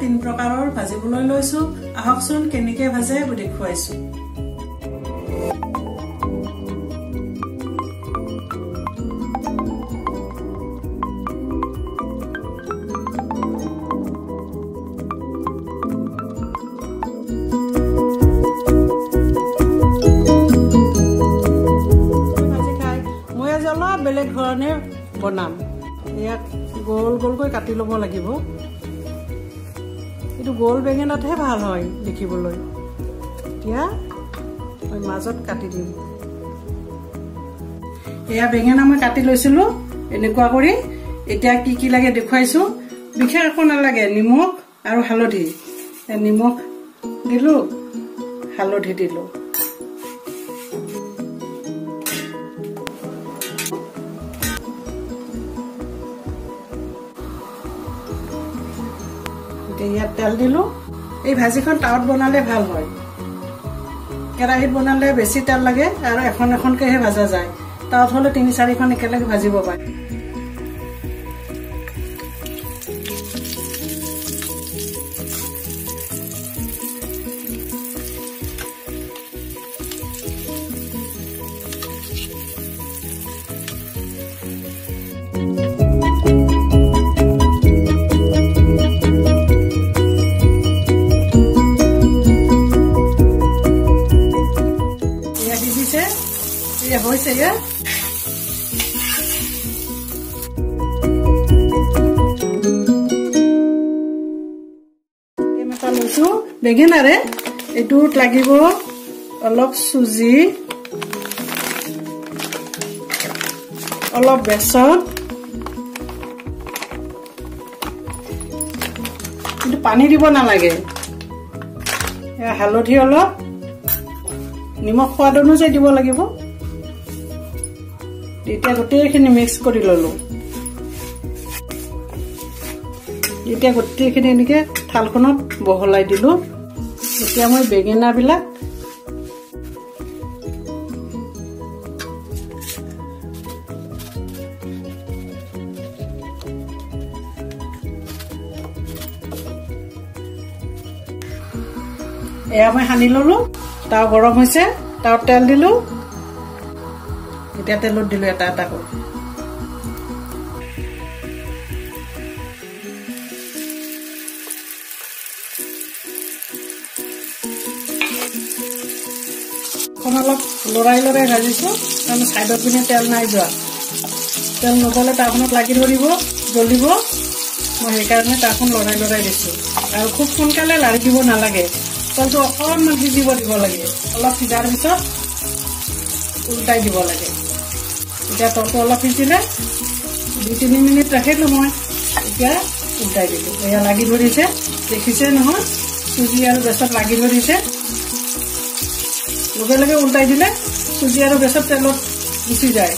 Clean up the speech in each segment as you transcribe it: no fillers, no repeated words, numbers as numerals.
তিন প্ৰকাৰৰ ভাজিবলৈ লৈছো। আহকচোন কেনেকৈ ভাজে দেখুৱাইছো। ভাজি খাই মই আজি অলপ বেলেগ ধৰণে বনাম। ইয়াক গোল গোলকৈ কাটি ল'ব লাগিব। এইটো গোল বেঙেনাতহে ভাল হয় দেখিবলৈ। এতিয়া মই মাজত কাটি দিম। এয়া বেঙেনা মই কাটি লৈছিলোঁ এনেকুৱা কৰি। এতিয়া কি কি লাগে দেখুৱাইছোঁ। বিশেষ একো নালাগে, নিমখ আৰু হালধি। নিমখ দিলোঁ, হালধি দিলোঁ। ইয়াত তেল দিলোঁ। এই ভাজিখন তাৱাত বনালে ভাল হয়, কেৰাহীত বনালে বেছি তেল লাগে আৰু এখন এখনকৈহে ভাজা যায়। তাৱাত হ'লে 3-4খন একেলগে ভাজিব পাৰি। হৈছে এটা লৈছো বেঙেনাৰে। এইটোত লাগিব অলপ চুজি, অলপ বেচন, কিন্তু পানী দিব নালাগে। হালধি অলপ, নিমখ সোৱাদ অনুযায়ী দিব লাগিব। এতিয়া গোটেইখিনি মিক্স কৰি ললো। এতিয়া গোটেইখিনি এনেকে থালখনত বহলাই দিলো। এতিয়া মই বেঙেনাবিলাক এয়া মই সানি ললো। তাও গৰম হৈছে, তাও তেল দিলো। এতিয়া তেলত দিলো এটা এটাকৈ। অলপ লৰাই লৰাই ভাজিছো, কাৰণ ছাইডত পিনে তেল নাই যোৱা। তেল নগ'লে তাখনত লাগি ধৰিব, জ্বলিব। মই সেইকাৰণে তাখন লৰাই লৰাই দিছোঁ। আৰু খুব সোনকালে লাৰি দিব নালাগে, তেলটো অকণমান সিজিব দিব লাগে। অলপ সিজাৰ পিছত উল্টাই দিব লাগে। এতিয়া তলটো অলপ সিজিলে 2-3 মিনিট ৰাখিলোঁ মই। এতিয়া উল্টাই দিলোঁ। এয়া লাগি ধৰিছে, দেখিছে নহয়, চুজি আৰু বেচন লাগি ধৰিছে। লগে লগে উল্টাই দিলে চুজি আৰু বেচন তেলত গুচি যায়।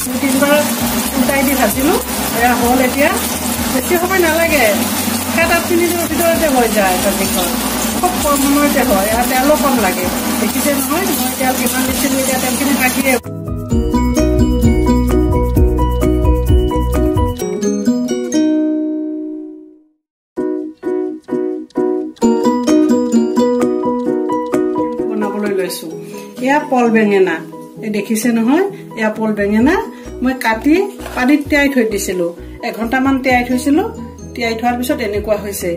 2-3বাৰ উল্টাই দি ভাজিলোঁ। এয়া হ'ল। এতিয়া বেছি সময় নালাগে, 7-8 মিনিটৰ ভিতৰতে হৈ যায় ভাজিখন। খুব কম সময়তে হয় আৰু তেলো কম লাগে। দেখিছে নহয় মই তেল কিমান দিছিলোঁ। এতিয়া তেলখিনি থাকিয়ে বনাবলৈ লৈছো। এয়া পল বেঙেনা, এই দেখিছে নহয়, এয়া পল বেঙেনা মই কাটি পানীত তিয়াই থৈ দিছিলো। 1 ঘণ্টামান তিয়াই থৈছিলো। তিয়াই থোৱাৰ পিছত এনেকুৱা হৈছে।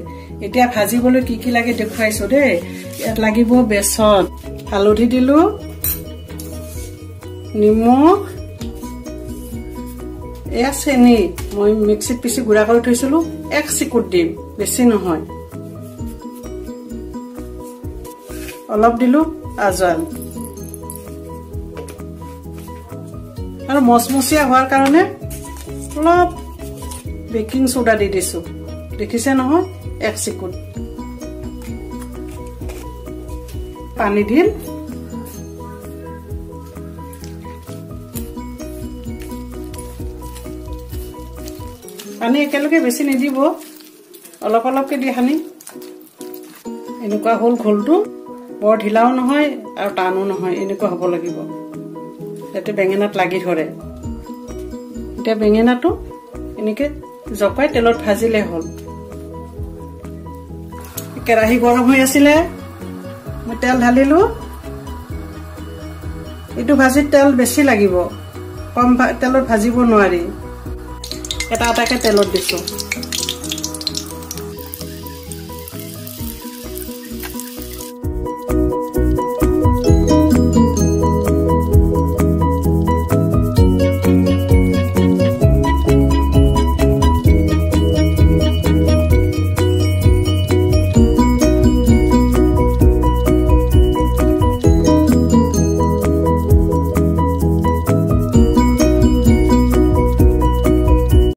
এতিয়া ভাজিবলৈ কি কি লাগে দেখুৱাইছো দেই। ইয়াত লাগিব বেচন, হালধি দিলো, নিমখ, এয়া চেনি মই মিক্সিত পিচি গুড়া কৰি থৈছিলো। 1 চিকুট দিম, বেছি নহয়। অলপ দিলো আজৱাইন। আৰু মচমচীয়া হোৱাৰ কাৰণে অলপ বেকিং চ'ডা দি দিছো। দেখিছে নহয়, 1 চিকুট পানী দিম। পানী একেলগে বেছি নিদিব, অলপ অলপকে দি সানি। এনেকুৱা হ'ল ঘোলটো, বৰ ঢিলাও নহয় আৰু টানো নহয়, এনেকুৱা হ'ব লাগিব যাতে বেঙেনাত লাগি ধৰে। এতিয়া বেঙেনাটো এনেকে জপাই তেলত ভাজিলে হ'ল। কেৰাহী গৰম হৈ আছিলে, মই তেল ঢালিলোঁ। এইটো ভাজিত তেল বেছি লাগিব, কম তেলত ভাজিব নোৱাৰি। এটা এটাকৈ তেলত দিছোঁ।